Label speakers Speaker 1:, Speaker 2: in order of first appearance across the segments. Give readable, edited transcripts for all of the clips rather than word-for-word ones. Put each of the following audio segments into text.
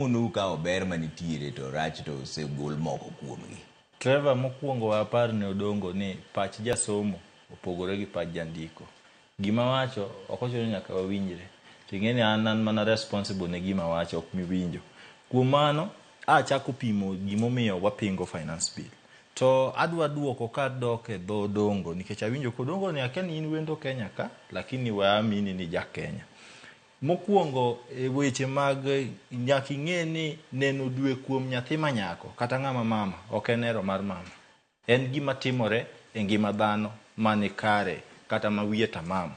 Speaker 1: Monou kawo ber manitiere to rach to osegol moko kuomgi.
Speaker 2: Trevor, Mokuongo we apar ne Odongo ni pach jasomo opogore gi pach jandiko. Gima awacho ok ochuno ni nyaka wawinjre. To ing'e ni an an mana responsible ne gima awacho ok miwinjo. Kuom mano achako pimo gimomiyo wapingo finance bill. To adwa duoko kadok e dho Odongo nikech awinjo ka Odongo ni akia ni in wendo Kenya ka lakini we amini ni ja Kenya. Mokuongo e weche mag nyaka ing'e ni neno dwe kuom nyathi manyako kata ng'ama mama ok en hero mar mama. En gima timore e ngima dhano mani kare kata ma wiye tamam.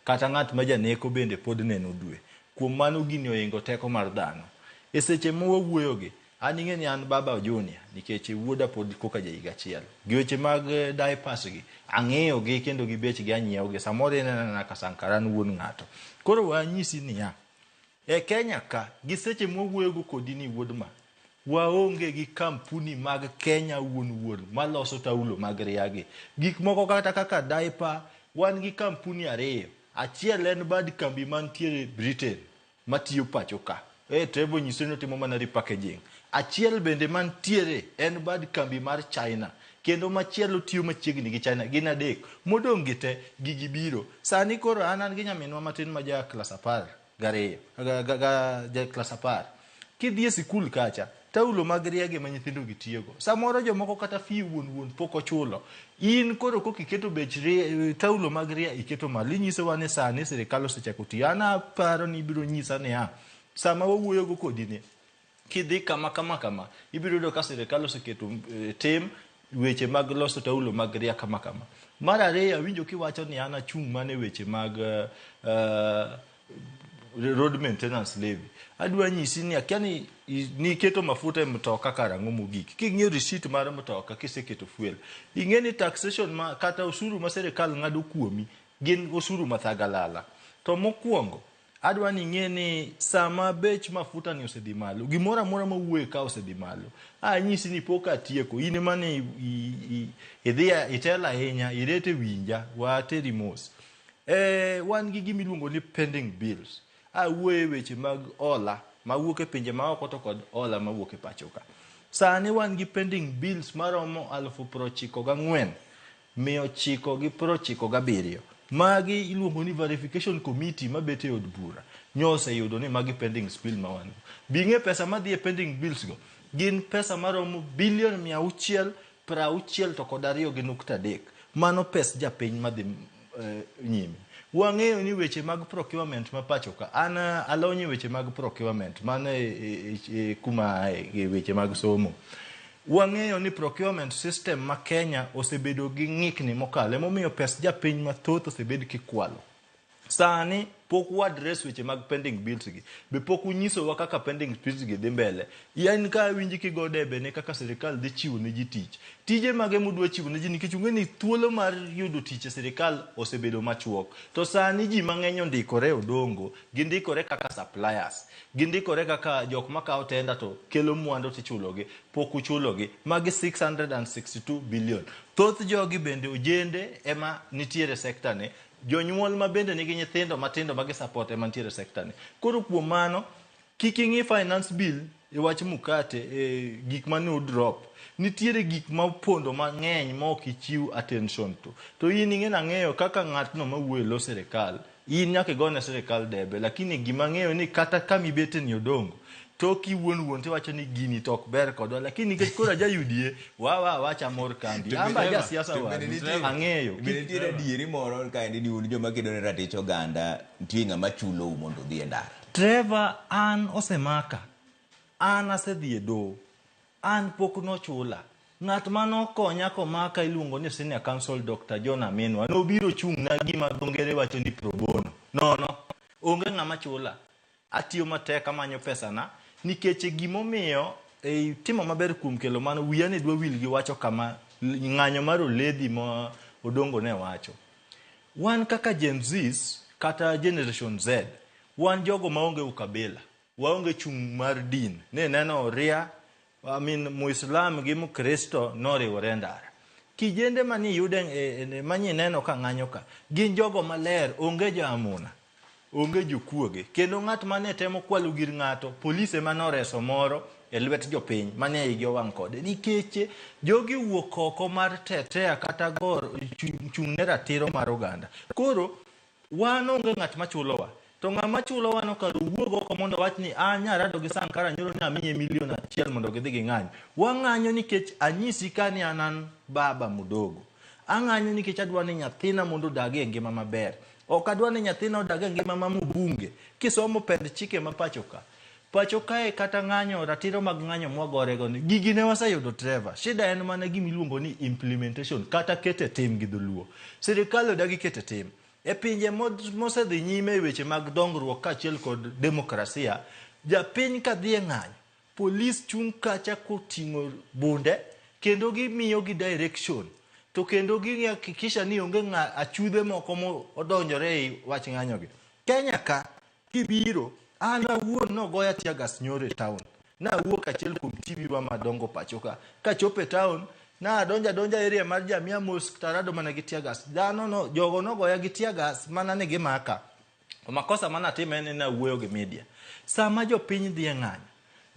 Speaker 2: Kata ng'at ma janeko bende pod neno dwe. Kuom mano gini ohingo teko mar dhano. E seche ma wawuoyogi, An ing'e ni an baba junior nikech wuoda pod koka ja higa achiel. Gi weche mag diapers gi, ang'iyo gi kendo gi bech gi anyiewo gi. Samoro inena anena ka Sankara an wuon ng'ato. Koro we anyisi niya, e Kenya ka, gi seche mwawuoyo go kodi ni wuod ma, waonge gi kampuni mag Kenya wuon wuon maloso taulo mag ria gi. Gik moko kata kaka diaper, wan gi kampuni ariyo. Achiel en bad kambi mantiere Britain. matiyo pacho ka. Eh, Trevor nyiso ni otimo mana repackaging. Achiel bende mantiere en bad kambi mar China kendo machielo tiyo machiegni gi China gin adek. Modong' gi te gigi biro. Sani koro an an gi nyaminwa matin ma ja klas 12, ga, ja klas 10. Kidhi e sikul kacha, taulo mag riagi ema nyithindo gi tiyogo. Samoro jomoko kata fee wuon wuon pok ochulo. In koro koka iketo bech taulo mag ria iketo malo. Inyisowa ni sani sirikal osechako tiyo. An aparo ni ibiro nyisa niya, sama wawuoyogo kodi ni, kidhi kama kama kama, ibiro yudo ka sirikal oseketo tim weche mag loso taulo mag ria kama kama. Mar ariyo awinjo kiwacho ni an achung' mana e weche mag road maintenance levy. Adwa nyisi ni akia ni niketo mafuta e mtoka karang'o mogik. King'iyo receipt mar mtoka kiseketo fuel, ing'e ni taxation ma kata osuru ma sirikal ng'ado kuomi gin osuru mathagalala. To mokwongo, adwa ni ing'e ni sama bech mafuta ni osedhi malo, gimoro amora mawuoye ka osedhi malo. Anyisi ni pok atieko, in ema ni idhi itelo ahinya, irete winja, wateri mos. Wan gi gima iluongo ni pending bills. Awuoyo e weche mag hola mawuok e pinje maoko to kod hola mawuok e pacho ka. Sani wan gi pending bills maromo 94,997. Magi iluongo ni verification committee mabet e od bura nyo oseyudo ni magi pending bill ma wan go. Be ing'e pesa madhi e pending bills go? Gin pesa maromo bilion 662.3. Mano pes japiny madhi nyime. Wang'eyo ni weche mag procurement ma pacho ka, an alony e weche mag procurement, mano e kuma ae e weche mag somo. Wang'eyo ni procurement system ma Kenya osebedo gi ng'ikni mokalo, emomiyo pes japiny mathoth osebed kikwalo. Sani pok wa address weche mag pending bills gi. Be pok unyisowa kaka pending bills gi dhi mbele. In ka awinji kigo debe ne kaka sirikal dhi chiwo ne ji tich. Tije mage mudwa chiwo ne ji nikech ung'e ni thuolo mar yudo tich e sirikal osebedo machuok. To sani ji mang'eny ondikore Odongo, gindikore kaka suppliers. Gindikore kaka jok makawo tender to kelo mwandu tichulogi. Pok uchulogi. Magi 662 billion. Thoth jogi bende ojende ema nitiere e sector ni. Jonyuol ma bende nigi nyithindo matindo ma gi support ema nitiere e sector ni. Koro kuom mano, kik ing'i finance bill e wach mukate e gik mane u drop. Nitiere gik ma opondo mang'eny ma ok ichiw attention to. To in ing'e nang'eyo kaka ng'atno mawuoyo e lo sirikal, in nyaka igone sirikal debe, lakini gima ang'eyo ni kata kama ibete ni Odongo, toki wuon wuon tiwacho ni gini to ok ber kodwa lakini nikech koro aja UDA wawa awacha mor kambi amba aja siasa wadu ang'eyo
Speaker 1: Bende nitiere adieri moro kaendi ni un joma kedo ne ratich oganda nitie ng'ama chulou mondo udhi e ndara.
Speaker 2: Trevor an osemaka an asedhi e doho an pok nochula ng'at mane okonya komaka iluongo ni senior counsel Dr. John Aminwa nobiro chung' na gima dho ngere wacho ni pro bono nono onge ng'ama chula Atiyo matek amanyo pesana nikech gimomiyo itimo maber kuom kelo mano wiya ne dwa wil gi wacho kama ng'anyo mar oledhi ma Odongo ne wacho. Wan kaka Gen Zs kata Generation Z wan jogo maonge ukabila, waonge chung' mar din. Ne neno Ria, I mean Muislam gi Mkristo noriwore e ndara. Kijende mani yude mani neno ka ng'anyo ka gin jogo maler onge jo amuna. Onge jokuoge. Kendo ng'at mane temo kwalo gir ng'ato, polis ema noreso moro e lwet jopiny mane igi owang' kode. Nikech jogi wuok oko mar tetea kata gor chung' ne ratiro mar oganda. Koro wan onge ng'at machulowa. To ng'ama chulowa no kar owuog oko mondo owach ni an nyarado gi Sankara nyoro ni amiye 1 million mondo gidhi ging'any. Wang'anyo nikech anyisi ka ni an an baba mudogo. Ang'anyo nikech adwa ni nyathina mondo odag e ngima maber. Ok adwa ni nyathina odag e ngima ma mbunge. Kisomo pend chike ma pacho ka. Pacho kae kata ng'anyo, ratiro mag ng'anyo mwagorego ni gigi ne waseyudo Trevor. Shida en mana gima iluongo ni implementation kata kete tim gi dholuo. Sirikal odagi kete tim. E pinje mosedhi nyime e weche mag dongruok kaachiel kod demokrasia, japiny ka dhi e ng'anyo, polis chung' kacha koting'o bunde kendo gimiyo gi direction to kendo gihakikisha ni onge ng'a achudhe moko modonjore e wach ng'anyo gi. Kenya ka kibiro an awuon nogoya tear gas nyoro e town. Nawuok achiel kuom TV wa madongo pacho ka. Kachopo e town, nadonjo adonja area mar Jamia Mosque tarado mana gi tear gas. Dhano no, jogo nogoya gi tear gas mana ni gimaka. To makosa manatimo en ni nawuoyo gi media. Sama jopiny dhi e ng'anyo,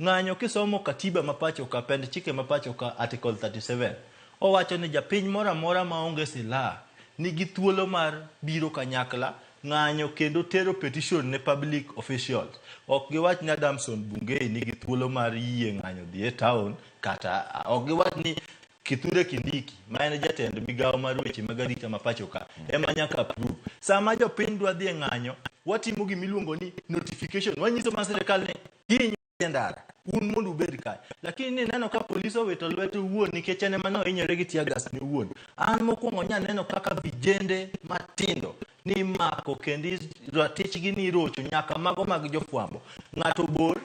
Speaker 2: ng'anyo kisomo katiba ma pacho ka, pend chike ma pacho ka, article 37, owacho ni japiny moro amora maonge silaha nigi thuolo mar biro kanyakla ng'anyo kendo tero petition ne public officials. Ok giwach ni Adamson Bungei nigi thuolo mar yie ng'anyo dhi e town kata ok giwach ni Kithure Kindiki ma en jatend migawo mar weche mag arita ma pacho ka ema nyaka approve. Sama jopiny dwa dhi e ng'anyo, watimo gimiluongo ni notification. Wanyiso mana sirikal ni kiny e ndara un mondo ubed kae lakini nineno ka polis owito lwete owuon nikech en ema nohinyore gi tear gas ne owuon an mokwongo nya neno kaka vijende matindo nimako kendo ratichgi ni irocho nyaka mago mag jofwambo ng'ato bor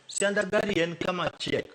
Speaker 2: sianda gari en kama chiek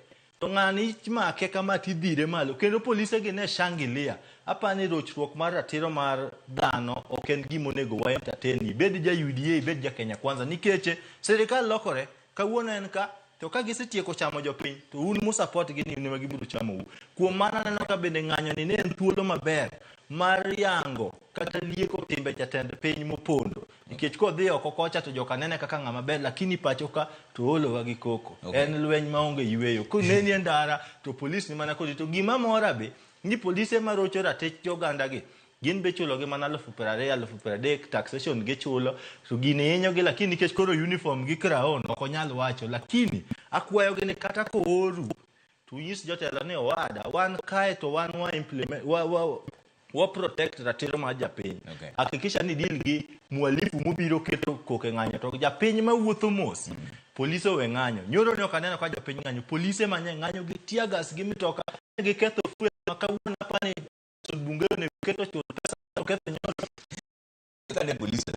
Speaker 2: to ng'ani imake kama tidhire malo kendo polise gi ne shangilia apani rochruok mar ratiro mar dhano ok en gima onego wa entertain ibed ja UDA ibed ja Kenya Kwanza nikech sirikal lokore kawuono en ka to ka gisetieko chamo jopiny to un mu support gi ni un ema gibiro chamou kuom mano aneno ka bende ng'anyo ni ne en thuolo maber mar yango kata lieko timbe jatend piny mopondo nikech kodhi oko kocha to joka nene kaka ng'ama ber lakini pacho ka to olowa gi koko en lweny maonge yweyo koneni e ndara to polis ni mana kodi to gima mora be ni polise marocho ratich oganda gi gin be ichulogi mana 20,000 30,000 taxation gichulo to gini hinyogi lakini nikech koro uniform gi crown ok onyal wacho lakini akwayogi ni kata kooru to unyis jotelo ni owada wan kae to wan wa implement wa protect ratiro mar japiny hakikisha ni deal gi mwalifu mobiro keto koke ng'anyo to japiny mawuotho mos polise owe ng'anyo nyoro ne ok aneno ka jopiny ng'anyo polise manye ng'anyo gi tear gas gi mitoka giketho fuel ma kawuono apani bunge onego keto chul pesa oketho nyoro
Speaker 1: Kane polisi